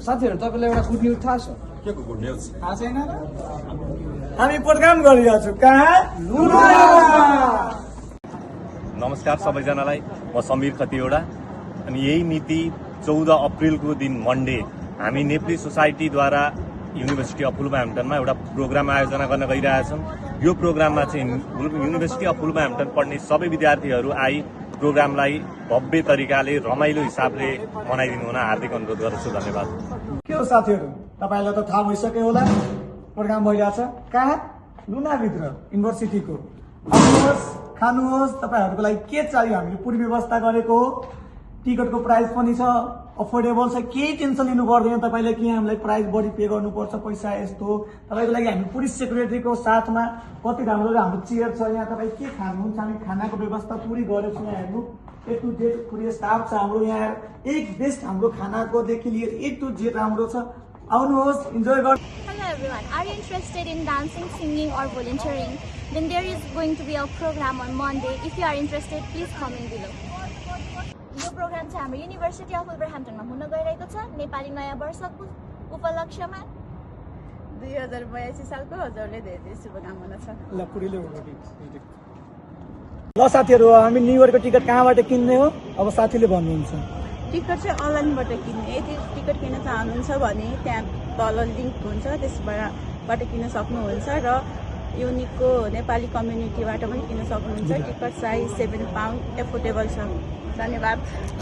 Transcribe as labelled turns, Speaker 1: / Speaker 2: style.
Speaker 1: साथीहरु तपाईलाई एउटा गुड न्यूज थाहा छ
Speaker 2: के को गुड न्यूज
Speaker 1: थाहा छैन र
Speaker 3: हामी प्रोग्राम गरिरहेको छु कहाँ
Speaker 2: नमस्कार सबैजनालाई म समीर खतिवडा अनि यही मिति 14 अप्रिलको दिन मन्डे हामी नेप्ली सोसाइटीद्वारा युनिभर्सिटी अफ वुल्भरह्याम्पटनमा एउटा प्रोग्राम आयोजना गर्न गइरहेछौँ। यो प्रोग्राममा चाहिँ युनिभर्सिटी अफ वुल्भरह्याम्पटन पढ्ने सबै विद्यार्थीहरू आई प्रोग्रामलाई भव्य तरिकाले रमाइलो हिसाबले मनाइदिनु हुन हार्दिक अनुरोध गर्दछु। धन्यवाद।
Speaker 3: के हो साथीहरू, तपाईलाई त थाहा भइसक्यो होला प्रोग्राम भइरहेछ कहाँ लुनाभित्र युनिभर्सिटीको। आउनुहोस्, खानुहोस्, तपाईहरूको लागि के चाहियो हामीले पूरी व्यवस्था गरेको हो। टिकटको प्राइस पनि छ, अफोर्डेबल छ, केही टेन्सन लिनु पर्दैन तपाईले कि हामीलाई प्राइस बढी पे गर्नुपर्छ पैसा यस्तो। तपाईको लागि हामी पुलिस सेक्युरिटीको साथमा कति राम्रो हाम्रो चेयर छ यहाँ। तपाईँ के खानुहुन्छ, हामी खानाको व्यवस्था पुरी गरेको छौँ। यहाँ हेर्नु ए टु जेड पुरै स्टाफ छ हाम्रो यहाँ। एक बेस्ट हाम्रो खानाको देखि लिएर ए टु जेड राम्रो छ। आउनुहोस्, इन्जोय गर्नु।
Speaker 4: Hello everyone, are you interested in dancing, singing or volunteering? Then there is going to be a program on Monday. If you are interested, please comment below. यो programme चाहिँ हाम्रो university of वुल्भरह्याम्पटनमा हुन गइरहेको छ। नेपाली नयाँ वर्षको उपलक्ष्यमा
Speaker 5: 2082 सालको हजुरले धेरै धेरै शुभकामना छ।
Speaker 3: ल साथीहरू, हामी न्यु इयरको टिकट कहाँबाट किन्ने हो अब साथीले भन्नुहुन्छ।
Speaker 5: टिकट चाहिँ अनलाइनबाट किन्ने। यदि टिकट किन्न चाहनुहुन्छ भने त्यहाँ तल लिङ्क हुन्छ, त्यसबाट किन्न सक्नुहुन्छ र युनिकको नेपाली कम्युनिटीबाट पनि किन्न सक्नुहुन्छ। टिकट साइज 7 पाउन्ड एफोर्डेबल छ। धन्यवाद।